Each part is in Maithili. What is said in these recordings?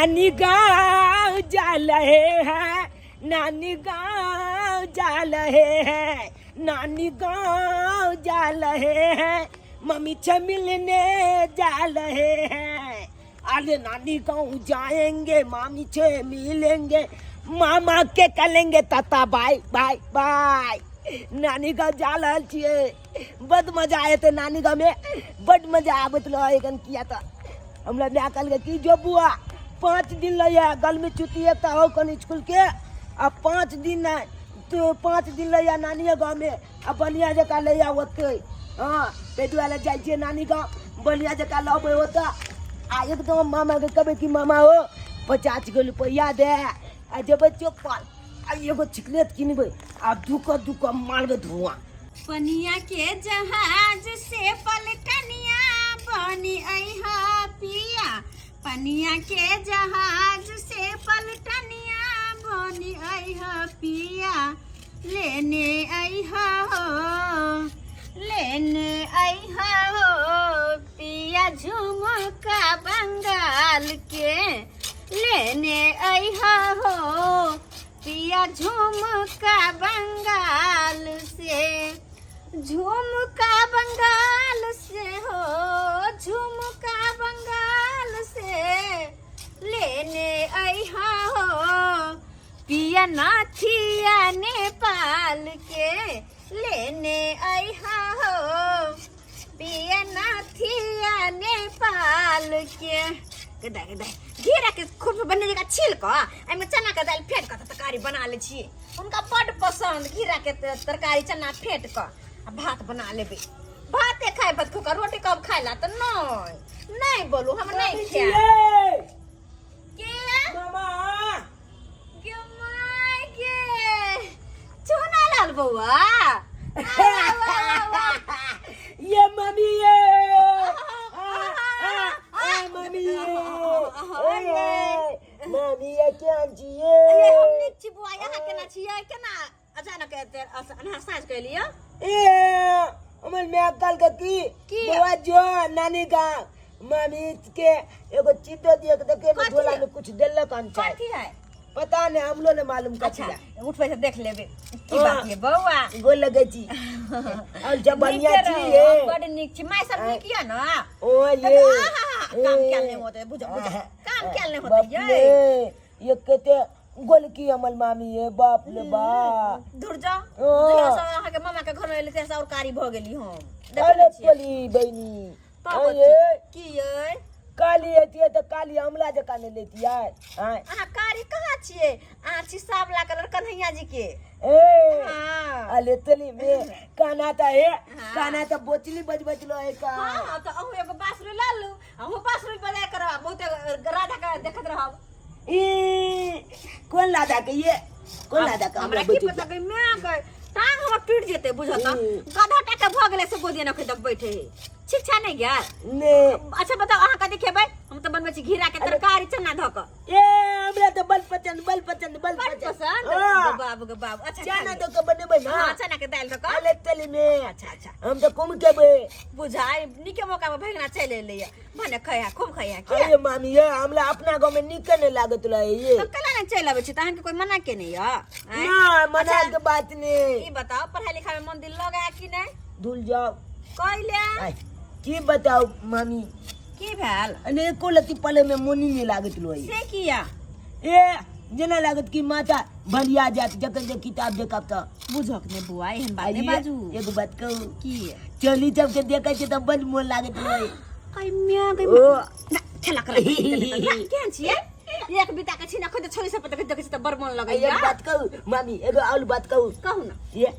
नानी गाँव जा रहे हैं, नानी गाँव जा रहे हैं, नानी गाँव जा रहे हैं, मम्मी से मिलने जा रहे हैं। अरे नानी गाँव जाएंगे, मामी से मिलेंगे, मामा के कलेंगे ताता बाय बाय बाय। नानी गाँव जा रहल छियै, बड मजा एतै नानी गाँव में, बड मजा आबैत रहै एखन। किया तऽ हमरा माय कहलकै कि जो बुआ 5 दिन लैया गर्मी छुट्टी है तऽ हो कनि स्कूल के आ 5 दिन नहि तो 5 दिन लैया नानिए गाँवमे आ बढ़िआँ जकाँ लैया ओतै। हँ, ताहि दुआरे जाइ छियै नानी गाँव, बढ़िआँ जकाँ लबै ओतऽ आ एकदम मामाके कहबै कि मामा हो 50 गो रुपैआ दे आ जेबै चौकपर आ एगो चिकलेट किनबै आ दू कऽ मारबै धुआँ। पनिया के जहाज से पलटनिया बनी अइहा पिया, पनिया के जहाज से पलटनिया बनी अइहा पिया, लेने अइहा हो, लेने अइहा हो पिया झुमका बंगाल के, लेने अइहा हो पिया झुमका बंगाल से, झुमका बंगाल से हो, झुमका बंगाल से लेने अइहा हो पिया नाथिया नेपाल के, लेने अइहा हो पिया नाथिया नेपाल के। गदा गदा घेरा के खूब बने जगह छील क एहिमे चना के दालि फेंट क तरकारी बना लै छी। हुनका बड पसंद घेरा के तरकारी चना फेंट क आ भात बना लेबै। भाते खाय भात खोका रोटी कब खाय ला तऽ नहीं नहीं बोलू हम नहीं खाय। के मामा गे my गे चुना लाल बौआ ये मम्मी ये मम्मी ये मम्मी ये क्या जी ये हम नीक छी बुआ, यहाँ केना छियै, केना अचानक एते अनहार साँझ कैलियै? ए हमर माय कहलकै की की? बौआ जो नानी गाँव मम्मी के एगो चीज दे दियो, देखे कथी? झोला में कुछ देलक हन शायद। कथी है? पता नहीं, हमलो ने मालूम कथी अच्छा है। उठबै से देख लेबै की हाँ। बात ये बौआ। गोल लगे छी और जब बढ़िया नीके छी रहो, ये बड नीक छी माय सब नीक ये ना? ओ ये आहा, काम कैल नहीं होते, बुझो बुझो काम कैल नहीं होते बाप ये रे, ये कते गोल की हमर मामी ये, बाप रे बाप। दूर जा। ओ। जहिया से अहाँके मामा के घर में एली तहिया से और कारी भऽ गेली हम। देखै अरे नहि छियै? पोली बहिनी। तब अरे की यै? काली एतियै तऽ काली हमला जकाँ नहि लेतियै आँय? अहाँ कारी कहाँ छियै? अहाँ छी सावला कलर कन्हैया जी के। ए हाँ। अरे तली में काना तऽ हे हाँ। काना तऽ बोचली बज बजलो है का। हाँ हाँ, तऽ अहूँ एगो बाँसुरी लऽ लू, अहूँ बाँसुरी बजाय करब, बहुते राधा के देखैत रहब। ई कोन लादा के ये, कोन लादा के? हमरा की पता के my गए टांग हमर टूट जेतै बुझत हम्म। गधा टा के भऽ गेलै से गोदिया नखै तक बैठे है शिक्षा नहीं गेल ने। अच्छा बताओ अहाँ कथी खेबै? हम तऽ बनबै छी घेरा के तरकारी चना धऽ कऽ। ए हमरा तऽ बल पसंद, बल पसंद, बल बड़ पसंद। पसंद। हाँ। गे बाबू गे बाबू, अच्छा चना खा दऽ कऽ बनेबै ना? हाँ, चना के दालि दऽ कऽ। अरे तली में। अच्छा अच्छा। हम तऽ कम खेबै। बुझाइ नीके मौका पर भगना चलि एलैया, भने खैया खूब खैया की। अरे मामी ये हमरा अपना गाँव में नीके नहीं लागत रहे ये। तऽ केना नहि चलि अबै छी तऽ अहाँके कोई मना के नहीं यऽ? आँय? ना मना अच्छा। के बात नहीं। ई बताओ पढ़ाई लिखाई में मन दिल लगा कि नहीं? धुल जाओ। कैले? आय, की बताओ मामी। की भेल? अरे एको लत्ती पले में मोनी नहीं लागत रहे। से किया? ए जेना लागत कि माथा भरिया जात जखन जे किताब देखब तऽ। बुझक ने बुआ, एहन बात नहीं आइए, बाजू। एगो बात कहू? की? चली जब के देखै छी तऽ बड मोन लागत रहे। कै म्या गई ओ। ना, खेला कर केहन छियै? एक बिता के छिना खोद छोरी सब देखै देखै छी तऽ बड़ मन लगैया। एक बात कहू मामी, एगो और बात कहू? कहू ना। ये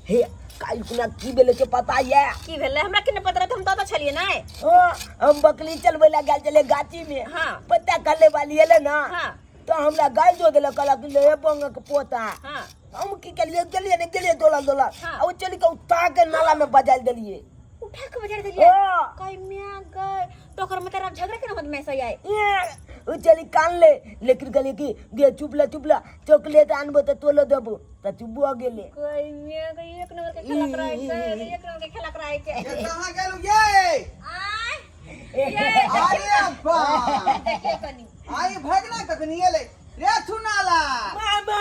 हे काल्हि खुना की भेलै से पता ये? की भेलै हमरा की नहि पता रहै, हम तऽ छलियै नै। हाँ, हम बकरी चलबै ला गेल छलियै गाछी में। हाँ। पत्ता कले वाली एलै ना। हाँ। तो हमरा गाली दो देलक, कहलक ले बंगक पोता। हाँ। हम की केलियै, गेलियै ने गेलियै दौड़ल दौड़ल। हाँ। आ ओ चलि के उठा के नाला में बजाल देलियै। उठा के बजार देलियै? हाँ। कै म्या गए तो ओकर मतलब झगड़ा केना होत मैं सही आए? ए, ओ चलि कान ले, लेकिन कहलियै कि गे चुप ला चुप ला, चॉकलेट आनबो तऽ तोलो देबो, तऽ चुप भऽ गेलै। कै म्या गए एक नंबर के खेला कराय के, एक नंबर के खेला कराय के। ये कहाँ गेलू ये? आय ये अरे अब्बा। देखिए कनी। आई भगना कखनी एलै रे थुनाला। मामा।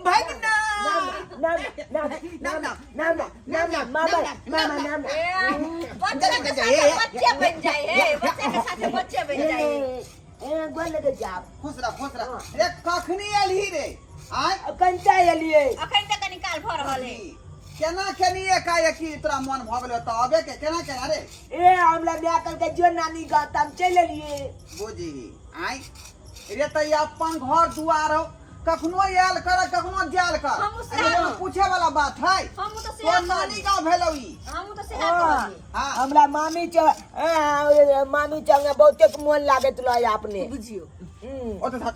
भगना। नाम नाम नाम नाम नाम नाम मामा मामा नाम। बच्चा के साथे बच्चे बन जाए है, बच्चा के साथे बच्चे बन जाए। ए गोल लगे जाब। खुश रह, खुश रह। रे कखनी एलही रे? आय। कंचा एलिए। अखन तक निकाल भऽ रहल है। केना केनी एकाएकी तोरा मन भऽ गेलो तऽ अबे के केना केना रे? ए हमरा बियाह करके जो नानी गाँव त हम चलि एलिए। बुझी आय रे तऽ ई अपन घर दुआर हो, कखनो आयल कर कखनो जायल कर। हमहूँ सएह अरे कहब। पूछे वाला बात है। हमहूँ तऽ तोर सएह नानी कहलियै। गाँव भेलौ ई। हमहूँ तऽ सएह कहलियै। हाँ। हमरा मामी च मामी चंगे बहुते मोन लागैत रहे अपने। बुझियौ। ओतऽ धर।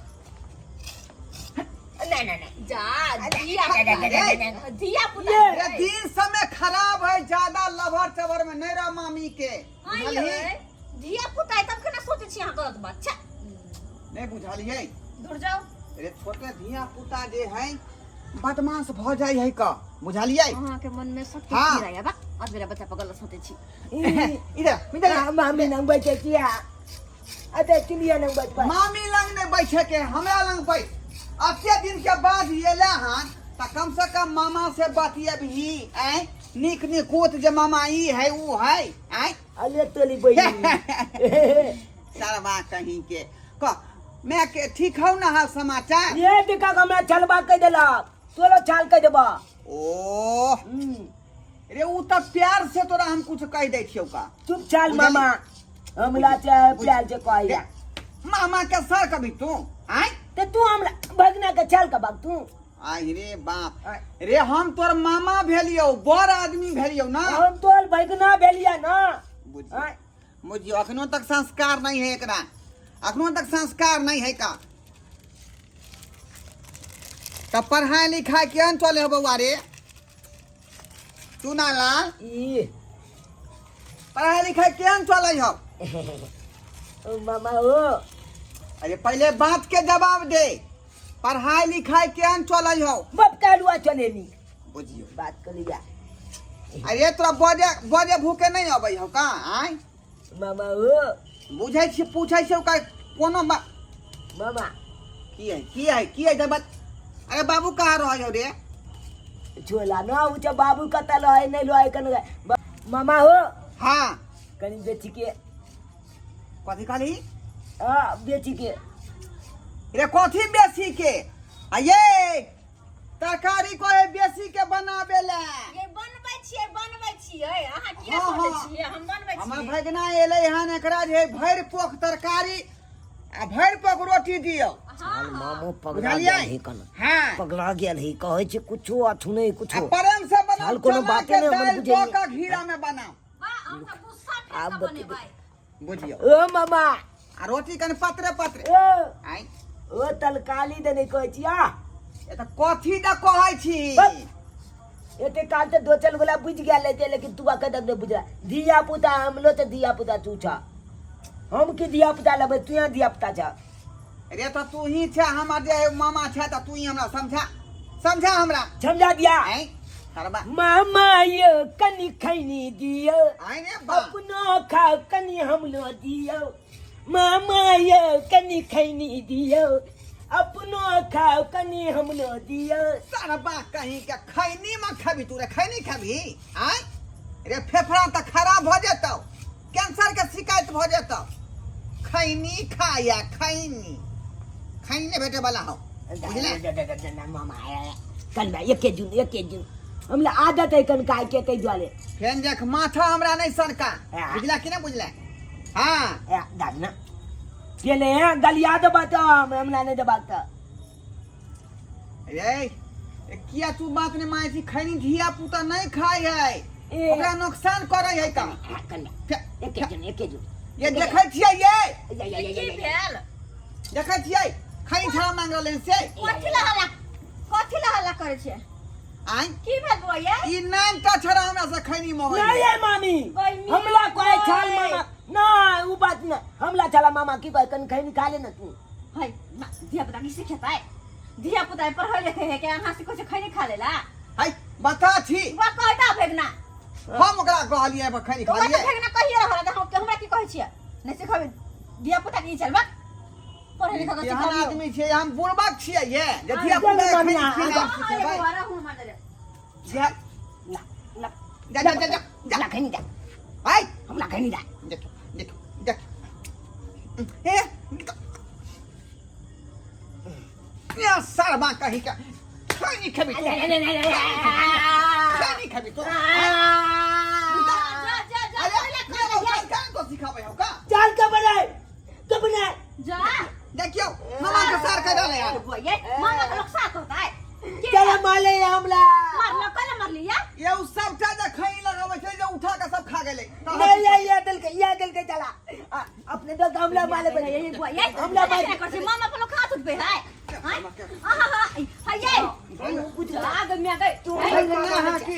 नहीं नहीं नहीं जा धिया पुता धिया पुता। रे दिन समय खराब है, ज्यादा लभर चबर में नहीं रह मामी के। बुझलही? धिया पुता है तब केना सोचे छी अहाँ गलत बात। छा नहीं बुझलियै? दूर जाओ। रे छोटे धिया पुता जे है बदमाश भ जाय है का, बुझलियै? अहाँ के मन में सब हाँ। कीड़ा बा आज मेरा बच्चा पर गलत सोचे छी। इधर इधर। मामी नंग बैठे किया अते चिड़िया नंग बैठ। मामी लंग नहीं बैठे के, हमरा लंग बैठ। अते दिन के बाद एला हन त कम से कम मामा से बतियबही। आय निक निकोत जे मामा ई है ऊ है। आय अले तोली बहिनी। सरवा कहीं के कह मैं के ठीक हौ ना हाल समाचार? ये देखा हमरा छलबा कह देलक, तोरो छाल कह देबा। ओ रे ऊ त प्यार से तोरा हम कुछ कह दै छियौ का। चुप छाल मामा, हमरा चाहे प्यार से कहिया। मामा के सर कभी तू आय ते तू हमरा भगना के छाल का बाग तू। आई रे बाप रे, हम तोर मामा भेलियौ, बड़ आदमी भेलियौ ना। हम तोर भगना भेलिया ना। बुझियो बुझियो अखनो तक संस्कार नहीं है एकरा, अखनो तक संस्कार नहीं है का। तब पढ़ाई लिखाई केहन चले हो बौआ रे चुनालाल? ई पढ़ाई लिखाई केहन चले हो? ओ मामा ओ। अरे पहले बात के जवाब दे, पढ़ाई लिखाई केहन चले हो? बाप कालुआ चले नी। बुझियो बात कर लिया। अरे तोरा बजे बजे भूखे नहीं अबै हो का? आय मामा ओ। बुझै छी पूछै छी का कोनो मामा की है की है की है जब? अरे बाबू कहाँ रहे हो रे? झोला ना उ जो बाबू कत रहे नहीं रहे कन मामा हो। हाँ कनी बेची के। कथी कहली? हां बेची के। रे कथी बेची के? आ ये तरकारी को है बेसी के बनाबे ला। ये बनबै छियै, बनबै छियै। अहाँ किया हाँ, सोचै हाँ। छियै? हम बनबै हमर छियै। भगना एलै हन, एकरा जे भरि पोख तरकारी आ भरि पोख रोटी दियौ। हाँ, हाँ। मामो पगला बुझलियै? गेल ही कन। हाँ। पगला गेल ही, कहै छै कुछो अथु नहीं कुछो। आ प्रेम से बनाओ, साल कोनो चना बाते के नहि हमर दालि बुझैये। दऽ कऽ घीरा में बनाओ। वाह, हम तऽ गुस्सा फेर आब कऽ बतेबै। बनेबै। बुझियौ। ओ मामा। आ रोटी कनि पतरे पतरे। ओ। आँय। ओ तलकाली देने कहै छी आ। ए तऽ कथी दऽ कहै छी? बस। एते काल तऽ दोचल वाला बुझि गेल हेतै, लेकिन तू अखन तक नहि बुझला। धिया पुता हमलो तऽ धिया पुता तू छह, हम की धिया पुता लेबै, तू यहाँ धिया पुता छह। रे तऽ तू ही छह हमर जे मामा छह, तऽ तू ही हमरा समझा, समझा हमरा। समझा दिया। आँय, सरबा। मामा यो कनि खैनी दियो। आँय रे बा। अपनो खाओ कनि हमलो दियो। मामा यो कनि खैनी दियो, अपनो खाओ कनि हमलो दियो। सरबा कहीं के खैनी में खबी तू रे, खैनी खबी? आँय रे फेफड़ा तऽ खराब भऽ जेतौ, कैंसर के शिकायत भऽ जेतौ। खैनी खाया खैनी, खैनी नहि भेटे वाला हौ, बुझले? मामा कन एके जून एके जून हमरा आदत है कन खाय के, ताहि दुआरे। फेन देख माथा हमरा नहीं सनका, हाँ। बुझला कि नहीं बुझला? हाँ। ए, दाद ना पहले है गलिया देबा तऽ हमरा नहीं देबा तऽ। रे किया तू बात नहीं मानै छी? खैनी धिया पुता नहीं खाय है, ए। ओकरा नुकसान करे है का। कन एके जून एके जून। ये देखै छियै ये? या, या, या, की या, या। भेल? देखै छियै खैनी छड़ा मांग रहलै से? कथी ला हल्ला, कथी ला हल्ला करै छियै? आँय? की भेल बौआ ये? ई नाम का छड़ा हमरा से खैनी मंगै। नहीं है मामी, गई हमला कहै छाल गई। मामा ना उ बात ना, हमला छाला मामा की कहै कन खैनी खा ले ना तू। है धिया पुता की सिखेतै? धिया पुता पढ़ै लिखै है के अहाँ से कहै छै खैनी खा लेला? है बता छी। बा कहता भेगना। हम ओकरा कहलियै पर खैनी तो खा तऽ लियै। भेगना कहिए रहल तऽ हम हमरा की कहै छियै? नहि सिखबै। धिया पुता के ई चलबा पढ़े लिखे के केहन सिखाबियो। आदमी छियै हम बुड़बक छियै ये जे धिया आ, पुता चलू के मम्मी, खैनी आ, खिलाएब हाँ, एगो सिखेबै आरा हूँ हमारे। जा ला ला जा जा जा जा जा हमरा खैनी दे आइ हमरा खैनी दे देखियो देखियो देखियो हे या सरबा कही के खैनी खेबी तू खैनी खेबी तू जा जा जा अरे पहिले ये कर लोग संस्कार को सिखाबै हो का चल कबनाय कबनाय जा देखियो मामा के सार के डाले यार बुआ ये मामा का लोग साथ होता है के चल माले हमला मारलो कल मार लिया ये उ सबटा जे खैनी लगाबै छै जे उठा के सब खा गेलै नहीं ये ये दिल के ये दिल के चला अपने तो हमला माले ये ये बुआ ये हमला मार कर छे मामा का लोग हाथ उठबे है हां आहा हा हा ये आग में गए तू ना की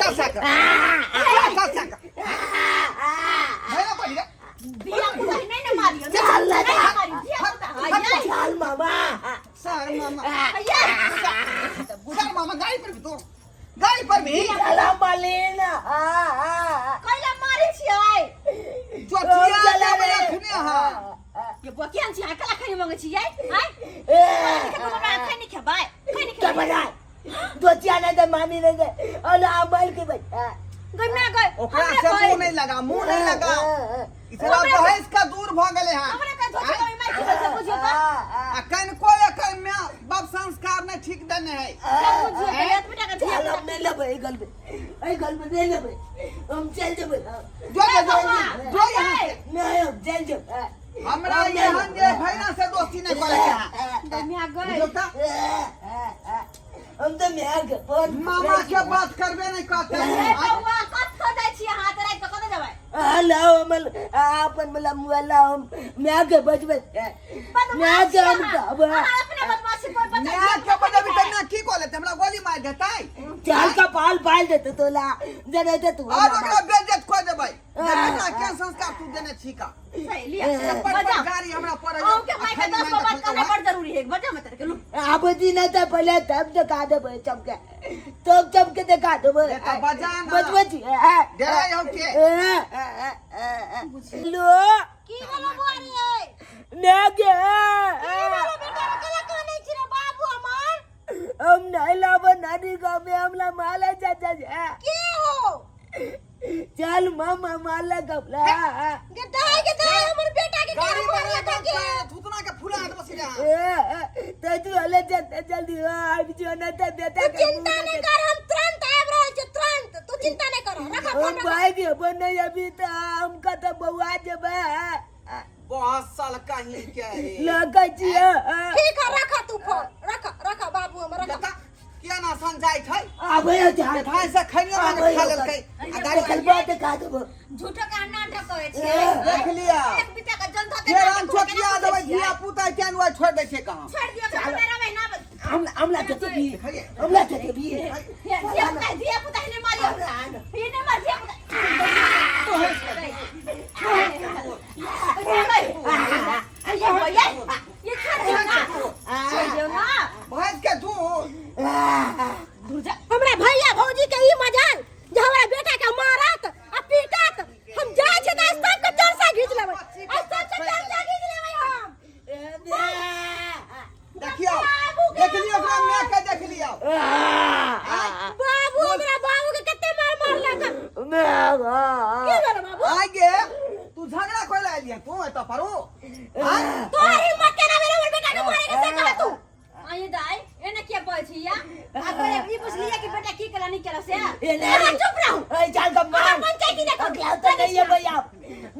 चल सक चल सक भैया पड़ी दिया पुता नहीं ना मारियो चल ना नहीं मारियो दिया पुता हा ये चल मामा सर मामा हा ये सर मामा गाड़ी पर भी तो गाड़ी पर भी चला मालिन आ आ कैला मारे छियै चोटिया चला देबै रे। अखने अहाँ ये बुआ केहन छियै कला खैनी मंगै छियै आँय ए के हमरा खैनी खेबै खैनी खेबै कबनाय दोचिया नहीं दे मामी नहीं दे अला अमल के भाई गई मैं गई ओकरा से मुंह नहीं लगा मुंह नहीं लगा इसरा बहस का दूर भ गेलै हन हमरा का धोखा गई मार के बच्चा बुझियो त आ कनको एकर माय बाप संस्कार नहीं ठीक देने है बुझियो त एक बेटा का चल धिया हम नहीं लेबै एहि गल में एहि गल में नहीं लेबै हम चल जेबै जो जो जो जो यहाँ से नहीं हम चल जेबै हमरा एहन जे भैना से दोस्ती नहीं करे के है गई मैं गई बुझौ त हम तो म्याग फोन मामा के बात करबे नहीं करते ए बौआ कत जाइ छी अहाँ त राति कऽ कतऽ जेबै हेलो हमल अपन मतलब मोबाइल हम म्याग बजबै म्याग हम कहब अहाँ अपने बदमाशी पर बच्चा माय के बजबी त ना की कऽ लेतै हमरा गोली मारि देतै चाल का पाल पाल देते तोला जने दे तू और ओकरा बेइज्जत कऽ देबै जे बेटा के संस्कार तू देने छी का सही लिया पर पर बजाओ गाड़ी हमरा पर अहूँ के माय के 10 बात करना बड़ जरूरी है बजा मत के लू अब दिन तो पहले तब दिखा देबै चमके तब चमके दिखा देबै ए तऽ बजा ना। बजबै छी डेराइ हौ के लो की भेलो बुआ रे नागे की भेलो बेटा रे कला कानै छी रे बाबू हमर हम नहीं लाबो नानी गाँव में हमला माला चाचा के हो चल मामा माला गपला गे दाई गे दाई हमर बेटा के गाड़ी गाड़ी पर मारला के थुतना के फुला दे बसी रे तो तू हले जल्दी जल्दी आबि जो ना तो बेटा तू चिंता नहीं कर हम तुरंत आबि रहल छी तुरंत तू चिंता नहीं कर रख हम फोन रख भाई के बने अभी तो हमका तो बउआ जेबे बहुत साल कहीं के रे लगै छियै ठीक है रख तू फोन रख रख बाबू हमर रख बेटा किया ना समझाइ छै आबै जा भाई से खैनियो मांगे खा लेलकै आ गाड़ी कल बात दिखा देबो झूठो का नाटक कहै छियै देख लिया एक बिता के जनता के फेर नाटक हम चोटिया देबै धिया पुता केन वह छोड़ दै छै कहाँ छोड़ दियो के मेरा महीना हम हमला चचे भी हमला चचे भी धिया पुता धिया पुता हिने मारियो हिने मार धिया पुता ये छोड़ दियो ना छोड़ दियो ना भैंस के दूध हमरा भैया भौजी के ई मजाल जे हमरा बेटा के मारत आ पीटत हम जाइ छी तऽ सबके चरसा घीच लेबै आ सबके चरसा घीच लेबै हम देखियौ देख लियौ ओकरा माय के देख लियौ बाबू हमरा बाबू के कते मार मारलक की भेल बाबू आइ गे तू झगड़ा कोइ ला एलियै तू एतऽ पर आइ तोहर हिम्मत केना भेल हमर बेटा के मारे के से कह तू आये दाई एना किया बोल छी या आ तोरे ई पूछ लिया कि बेटा की केला नहीं केला से अहाँ चुप रहू ए चल का मार अहाँ पंचायती देखो अगला तो नहीं है भैया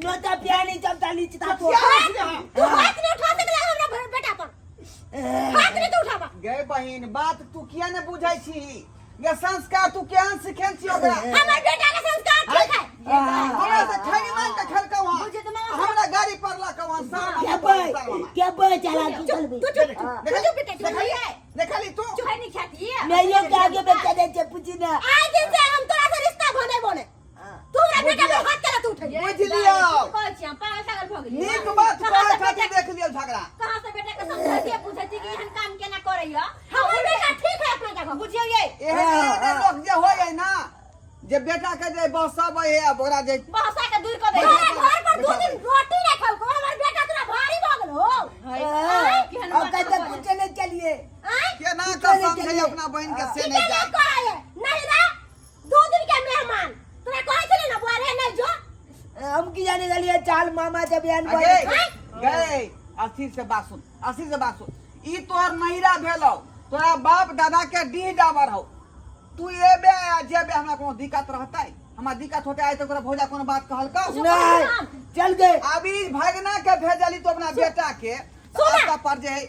नोता प्यानी चमता लीचता तो तू हाथ नहीं उठा सकला हमरा बेटा पर हाथ नहीं तो उठावा गे बहिन बात तू किया ने बुझै छी गे संस्कार तू केहन सिखेन छी ओकरा हमर बेटा के संस्कार ठीक है हमरा से खैनी मांग के खेलकौ हँ बुझे तो मामा हमरा गाड़ी पर लकौ हँ सार क्या मामा पे सार मामा क्या पे चला तू चल भी तू चुप तू चुप बेटा चुप है देखली तू चुप है नहीं खाती है नहीं ये के आगे बच्चा दे छे पूछी ना आज दिन से हम तोरा से रिश्ता भने बोले तू हमरा बेटा पर हाथ चला तू उठे बुझि लियौ पागल सागल भऽ गेलियै नीक बात कहै खातिर देख लियौ झगड़ा कहाँ से बेटा के समझैतियै बुझैतियै कि एहन काम केना करैया हमर बेटा ठीक है अपना जगह बुझियौ ये एहन एहन लोक जे होय है ना जे बेटा के जे बसबै है आ ओकरा जे बहसा के दूर कऽ दै घर पर दू दिन रोटी नहीं खाओ को हमर बेटा तोरा भारी भऽ गेल हो। हाँ, केहन अब बात कहते बजै? कुछ नहीं चलिए। आँय? केना कुछो कऽ नहीं समझै चलिए। अपना बहिन के से ई नहीं केना जाए। कहै नहीं रे, 2 दिन के मेहमान तोरा कहै छलै ना बुआ रे, नहीं जो। हम की जाने गलिए चाल मामा जब बयान अगे बोले। गए, अथी से बात सुन, अथी से बात सुन। ई तोहर नैरा भेलौ, तोरा बाप दादा के डीह डाबर हौ। तू एबे आ जेबे, हमरा कोनो दिक्कत रहतै? हमरा दिक्कत होते आइ तक तोरा भौजा कोनो बात कहलकौ? नहीं, चल गए। अभी भगना के भेजली तो अपना बेटा के सुना। आता पर जे है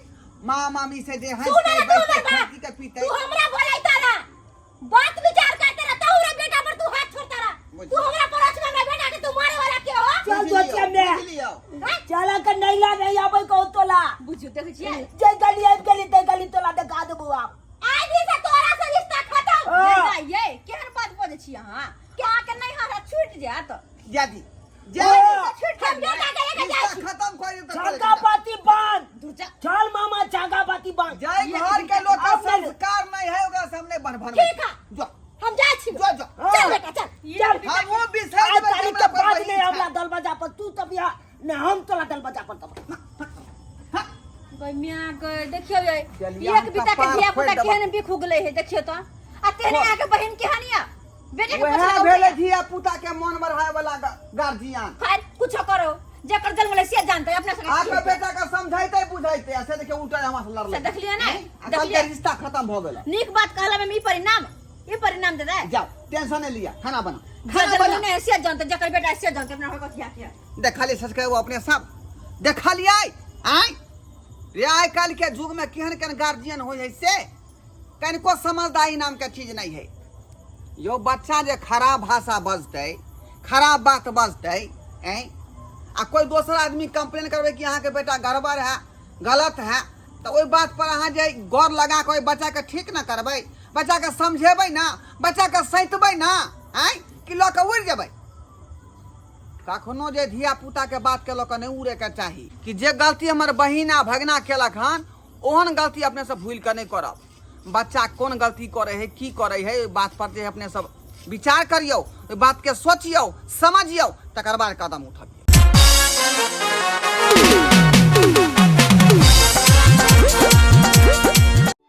माँ मामी से जे हंसते सुना तू बैठते हमर बात। खेती के पीते। तू हमरा बोलैता रहा, बात विचार करते रहा, तू हमरा बेटा पर तू हाथ छोड़ता रहा। तू हमरा पड़ोस में हमरा बेटा के तू मारे वाला के हो? चल तो चल। बुझ लियो। चला के नैला नहीं आबै को तोला। बुझियो, देखै छियै। जे गली आबि गेली ते गली तोला देखा देबो आप। आज ही से तोरा से रिश्ता खत्म। हाँ। ये केहन बात बजै छी अहाँ के अहाँके नहीं हरा छूट जायत? जादी जा। हाँ। छूट, हम बेटा के लेके जाइ रिश्ता छी। खत्म कर दे। चाका पाती बांध। दूर जा। चल मामा, चाका पाती बांध। जाय घर के लोग का अब नहीं। संस्कार नहीं है, ओकरा से हमने बन बन ठीक है। जो। हम जाइ छी। जो जो। चल बेटा, चल। चल। हम वो बिसर आज जेबै। तारीख के बाद नहीं हमरा दल बजा पर तू तब यहाँ न हम तोला दल बजा पर तब। गई मिया गई, देखियो ये। चलिए, एक बिता के कपार धिया पुता फोड़ि देबा। केहन बिख उगलै है, देखियो तो। आ तेहने अहाँके बहिन केहन या बेटे के वएह पोछला। भेलै धिया पुता के मन बढ़ाए वाला गार्जियन। खैर, कुछो करो, जेकर जन्म ले से जानते अपना सके। आके बेटा के समझाइते बुझाइते आ से देखियो उल्टा हमरा से लड़लै। से देखलियै ने? आ कल के देखलियै? रिश्ता खत्म भऽ गेल। नीक बात कहला में ई परिणाम, ई परिणाम दे दे। जाओ, टेंशन नहीं लिया, खाना बना। जे खाना जन्म बना। ने से जानते, जेकर बेटा से जानते अपना होकर धिया के। देखा लिए सच वो अपने सब देखा लिया। आय रे, आइ काल्हि के युग में केहन केहन गार्जियन होइ है से कनिको समझदारी नाम के चीज नहीं है। यो बच्चा जे खराब भाषा बजतै, खराब बात बजतै, ऐं आ कोई दोसर आदमी कंप्लेन करबै कि अहाँके बेटा गड़बड़ है, गलत है, तऽ ओहि बात पर अहाँ जे गौर लगा कऽ ओहि बच्चाके ठीक न करबै, बच्चाके समझेबै ना, बच्चाके सैतबै ना, आँय कि लऽ कऽ उड़ि जेबै? कखनो जे धिया पुताके बातके लऽ कऽ नहि उड़ैके चाही कि जे गलती हमर बहिन आ भगना केलक हन, ओहन गलती अपने सब भूलि कऽ नहि करब। बच्चा कोन गलती करै है, की करै है, ओहि बात पर जे अपने सब विचार करियौ, ओहि बातके सोचियौ, समझियौ, तकर बाद कदम उठबियौ।